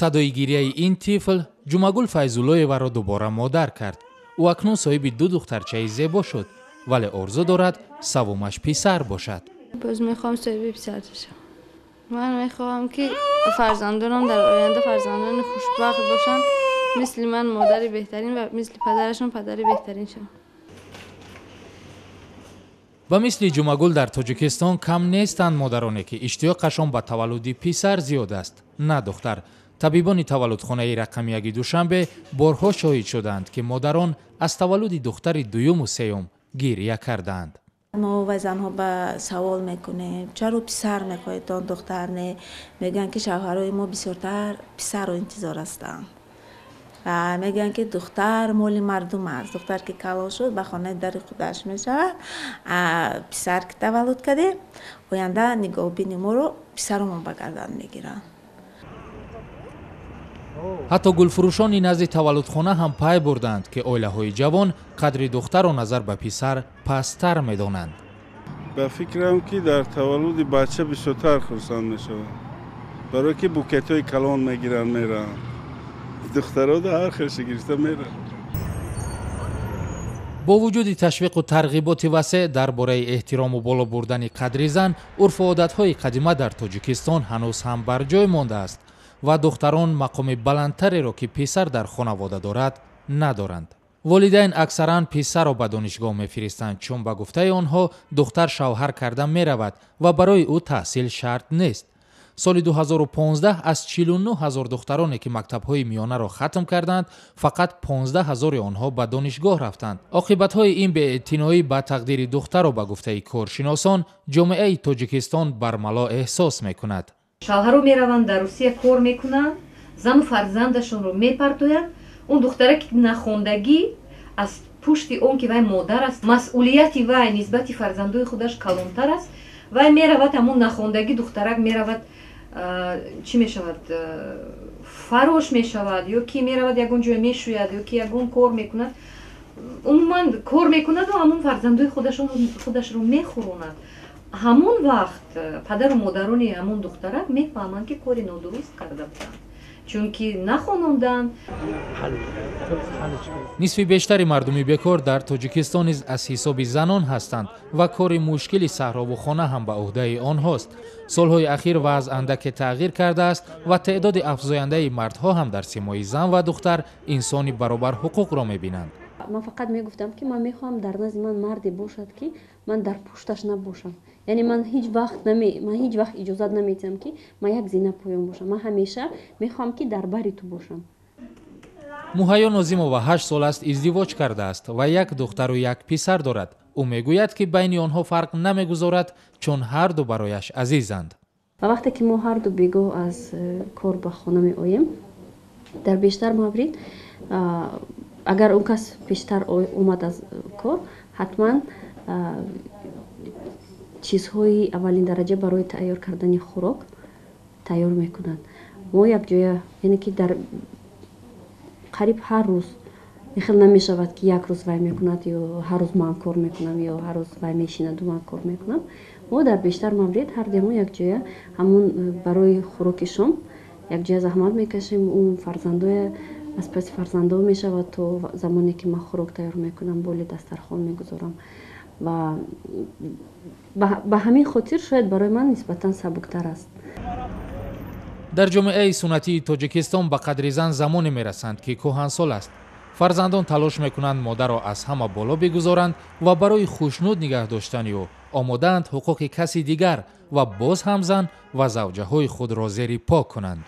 Садои гирияи ин тифл Ҷумагул Файзуллоеваро дубора модар кард. Ӯ акнун соҳиби ду духтарчаи зебо шуд, вале орзу дорад саввумаш писар бошад. Боз мехоҳам соҳиби писар шавам. Ман мехоҳам, ки фарзандонам дар оянда фарзандони хушбахт бошанд, мисли ман модари беҳтарин ва мисли падарашон падари беҳтарин шаванд. Ба мисли Ҷумагул дар Тоҷикистон кам нестанд модароне, ки иштиёқашон ба таваллуди писар зиёд аст, на духтар. Табибони таваллудхонаи рақами яки Душанбе борҳо шоҳид шуданд, ки модарон аз таваллуди духтари дуюму сеюм гирия кардаанд. Мо вай занҳо ба савол мекунем, чаро писар мехоҳедтон, духтар не? Мегӯянд, ки шавҳарои мо бисёртар писарро интизор ҳастанд ва мегӯянд, ки духтар моли мардум аст, духтар ки калон шуд, ба хонаи дари худаш мешавад, писар ки таваллуд кардем, оянда нигоҳубини моро писаромон ба гардан мегиранд. Ҳатто гулфурӯшони назди таваллудхона ҳам пай бурданд, ки оилаҳои ҷавон қадри духтарро назар ба писар пасттар медонанд. Ба фикрам, ки дар таваллуди бача бисёртар хурсанд мешаванд, барое ки букетҳои калон мегиранд, мераванд. Духтаро ҳар хелша гирифта мераванд. Бо вуҷуди ташвиқу тарғиботи васеъ дар бораи эҳтирому боло бурдани қадри зан, урфу одатҳои қадима дар Тоҷикистон ҳанӯз ҳам бар ҷой мондааст ва духтарон мақоми баландтареро, ки писар дар хонавода дорад, надоранд. Волидайн аксаран писарро ба донишгоҳ мефиристанд, чун ба гуфтаи онҳо духтар шавҳар карда меравад ва барои ӯ таҳсил шарт нест. Соли 2015 аз 49 ҳазор духтароне, ки мактабҳои миёнаро хатм карданд, фақат 15 ҳазори онҳо ба донишгоҳ рафтанд. Оқибатҳои ин беэътиноӣ ба тақдири духтарро, ба гуфтаи коршиносон, ҷомеаи Тоҷикистон бармало эҳсос мекунад. Шавҳаро мераванд, дар Русия кор мекунанд, зану фарзандашонро мепартоянд. Он духтара ки нахондагӣ, аз пушти он ки вай модар аст, масъулияти вай нисбати фарзандои худаш калонтар аст. Вай меравад, ҳамон нахондагӣ духтарак меравад, чӣ мешавад, фарош мешавад ё ки меравад ягон ҷой мешӯяд ё ки ягон кор мекунад, умуман кор мекунаду ҳамон фарзандои худашро мехӯронад. Ҳамон вақт падару модарони ҳамон духтарак мефаҳманд, ки кори нодуруст карда буданд, чунки нахононданд. Нисфи бештари мардуми бекор дар Тоҷикистон низ аз ҳисоби занон ҳастанд ва кори мушкили саҳрову хона ҳам ба ӯҳдаи онҳост. Солҳои ахир вазъ андаке тағйир кардааст ва теъдоди афзояндаи мардҳо ҳам дар симои зан ва духтар инсони баробарҳуқуқро мебинанд. Ман фақат мегуфтам, ки ман мехоҳам дар назди ман марде бошад, ки ман дар пушташ набошам, яъне ман ҳеҷ вақт иҷозат наметиҳам, ки ман як зина поён бошам. Ман ҳамеша мехоҳам, ки дар бари ту бошам. Муҳайё Нозимова 8 сол аст издивоҷ кардааст ва як духтару як писар дорад. Ӯ мегӯяд, ки байни онҳо фарқ намегузорад, чун ҳарду барояш азизанд. Ва вақте ки мо ҳарду бегоҳ аз кор ба хона меоем, дар бештар маврид, агар он кас пештар омад аз кор, ҳатман чизҳои аввалин дараҷа барои тайёр кардани хӯрок тайёр мекунад. Мо якҷоя, яъне ки дар қариб ҳар рӯз, ихел намешавад, ки як рӯз вай мекунад ё ҳар рӯз ман кор мекунам ё ҳар рӯз вай мешинаду ман кор мекунам. Мо дар бештар маврид ҳар мо якҷоя ҳамон барои хӯроки шом якҷоя заҳмат мекашем. Ӯ фарзандоя аз паси фарзандо мешавад, то замоне ки ман хӯрок тайёр мекунам, боли дастархон мегузорам, ва ба ҳамин хотир шояд барои ман нисбатан сабуктар аст. Дар ҷомеаи суннатии Тоҷикистон ба қадри зан замоне мерасанд, ки кӯҳансол аст. Фарзандон талош мекунанд модарро аз ҳама боло бигузоранд ва барои хушнуд нигаҳ доштани ӯ омодаанд ҳуқуқи каси дигар ва боз ҳам зан ва завҷаҳои худро зери по кунанд.